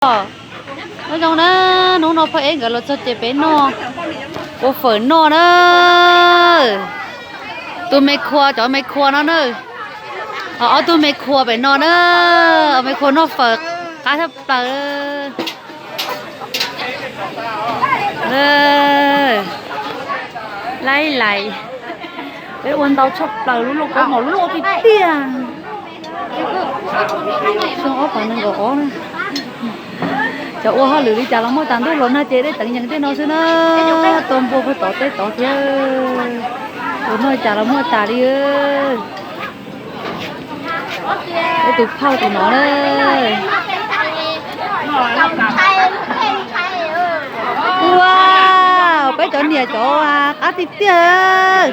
Nyob zoo na, hnub no phauj Eb nkawd los txog ces peb noj, ua fawm noj na. Tus me khua, cov me khua no na. Ho ob tug me khua pem no na, me khua noj fawm qab tshaj plaws. Laib lais, peb ua ntau tshaj plaws, lub lauj kaub mom lub lauj tiag tiag. Xyoo ob phav nees nkaum ob na. Cov ua hauj lwm li cas los muaj tas, ntuj los nag ces dej teev yees tej no xwb na. Tua npua puag tod teb tod thiab. Ua noj li cas los muaj tas li. Peb tus phauj tus no na. Ua, peb cov niam cov qab tiag tiag.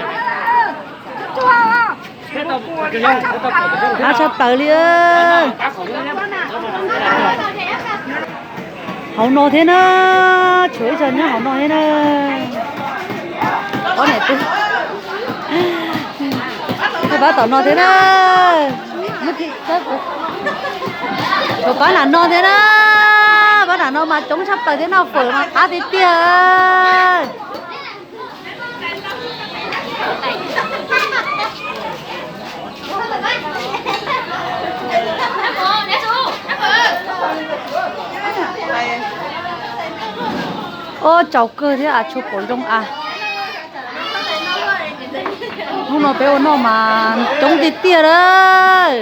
Qab tshaj plaws li. Hauv no thiab na, tshuav ib co nyob hauv no thiab na. Ob niam txiv, pab tom no thiab na. Tshuav pab nram no thiab na. Pab nram no mas coob tshaj plaws thiab, noj fawm mas qab tiag tiag. Ua tsaus kawg thiab, tshuav pom zoo a. Hnub no peb ua noj mas coob tiag tiag lawm.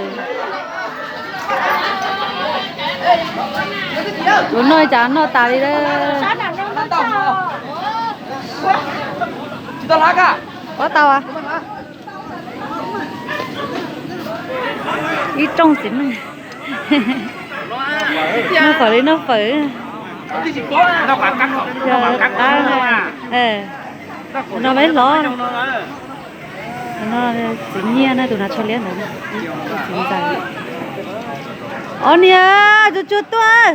Ua noj cas noj tas li lawm. Pob tau. Ib rooj txiv neej. Noj fawm li noj fawm. Qab no peb hlob. No txiv Nyiaj na, tus hnav tsho liab ntawd. Ob niag tsuag tsuag tuaj.